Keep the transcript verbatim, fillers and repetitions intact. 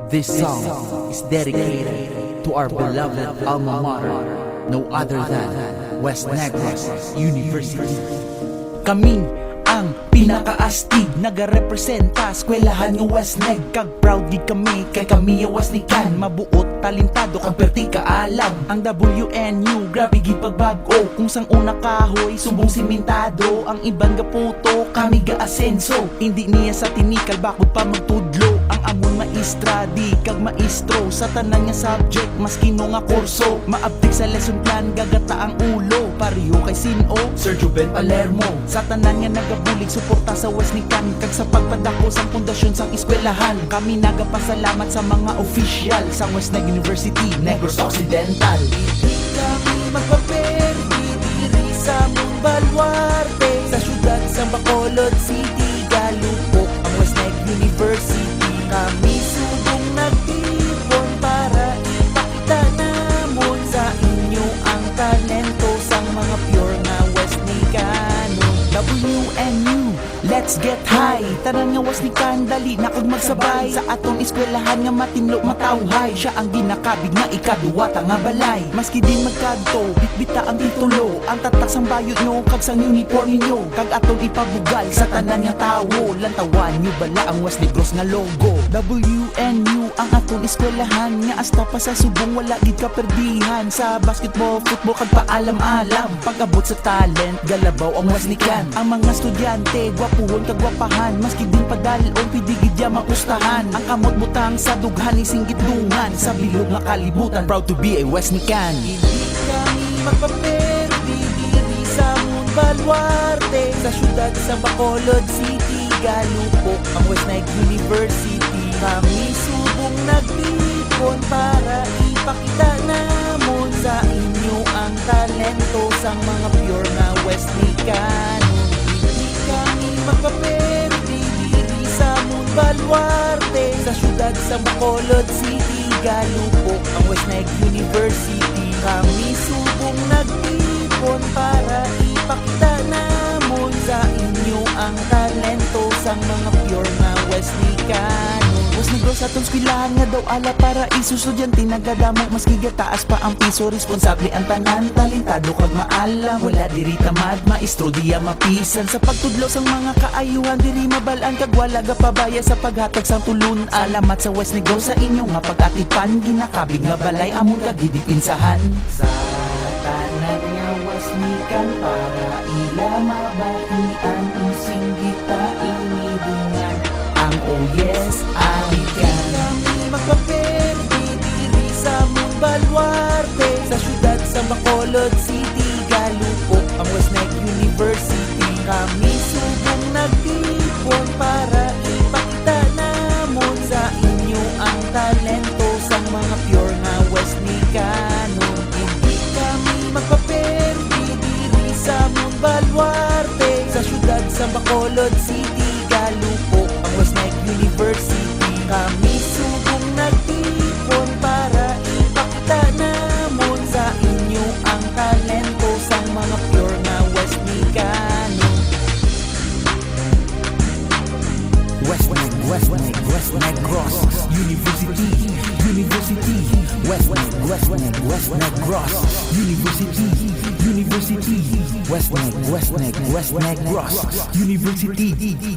This song is dedicated to our beloved alma mater, no other than West Negros University. Kami ang pinakaastig, nagarepresenta eskwelahan nga West Neg, kag proud gid kami kay kami ya West Nican, mabuot, talentado, kag perti kaalam. Ang W N U, grabe gid pagbag-o, kung sang una kahoy, subong simentado, ang iban gaputo, kami gaasenso. Indi niya sa tinikal, bakod pa magtudlo. Ang amon maestra, di kag maestro, sa tanan nga subject, maski no nga kurso, maabtik sa lesson plan, gagata ang ulo. Pareho kay sin-o, Sir Juben Palermo, sa tanan nga nagabulig, suporta sa West Nican, kag sa pagpadako sang pundasyon sang eskwelahan. Kami nagapasalamat sa mga opisyal sang West Neg University, Negros Occidental. Di kami magpaperdi diri sa among baluarte, sa siyudad sang Bacolod City, galupok ang West Neg University. Kami subong nagtipon para ipakita namon sa inyo ang talento sang mga pure nga West Nicanon. W N U, let's get high! Tanan nga West Nican, dali na kag magsabay sa aton eskwelahan nga matinlo, matawhay. Siya ang ginakabig nga ikaduwa ta nga balay. Maski din magkadto, bitbita ang titulo, ang tatak sang bayo nyo kag sang uniform ninyo, kag aton ipabugal sa tanan nga tawo. Lantawan nyo bala ang West Negros nga logo? W N U ang aton eskwelahan, nga hasta pa sa subong wala gid kaperdihan. Sa basketball, football, kag paalam-alam, pag-abot sa talent, galabaw ang West Nican. Ang mga estudyante, gwapuhon kag gwapahan, maski din padal-on, pwede gid ya mapustahan. Ang kamot butang sa dughan, isinggit dungan, sa bilog nga kalibutan, proud to be a West Nican. Hindi kami magpaperdi diri sa amon baluarte, sa siyudad sa Bacolod City, galupok ang West Neg University. Kami subong nagtipon para ipakita namon sa inyo ang talento sang mga pure nga West Nicanon. Hindi kami magpaperdi diri sa amon baluarte, sa siyudad sa Bacolod City, galupok ang West Neg University. Kami subong nagtipon para ipakita namon sa inyo ang talento sang mga pure nga West Nicanon. West Negros aton eskwelahan nga daw ala paraiso, estudyante nagadamo maski gataas pa ang piso. Responsable ang tanan, talentado kag maalam. Wala diri tamad, maestro diya mapisan. Sa pagtudlo sang mga kaayuhan, diri mabal-an kag wala gapabaya sa paghatag sang tulun-an. Salamat sa West Negros sa inyo nga pag-atipan, ginakabig nga balay amon kag gidipinsahan. Sa tanan nga West Nican, para ila mabatian, isinggita ini dungan ang Oh Yes, I Can. Di kami magpaperdi diri sa amon baluarte, sa siyudad sa Bacolod City, galupok ang West Neg University. Kami subong nagtipon para ipakita namon sa inyo ang talento sang mga pure nga West Nicanon. Hindi kami magpaperdi diri sa amon baluarte, sa siyudad sa Bacolod City, galupok ang West Neg University. Kami subong nagtipon para ipakita namon sa inyo ang talento sang mga pure nga West Nicanon. West Neg, West Neg, West Negros University, University. West Neg, West Neg, West Negros University, University. West Neg, West Neg, West Negros University, University.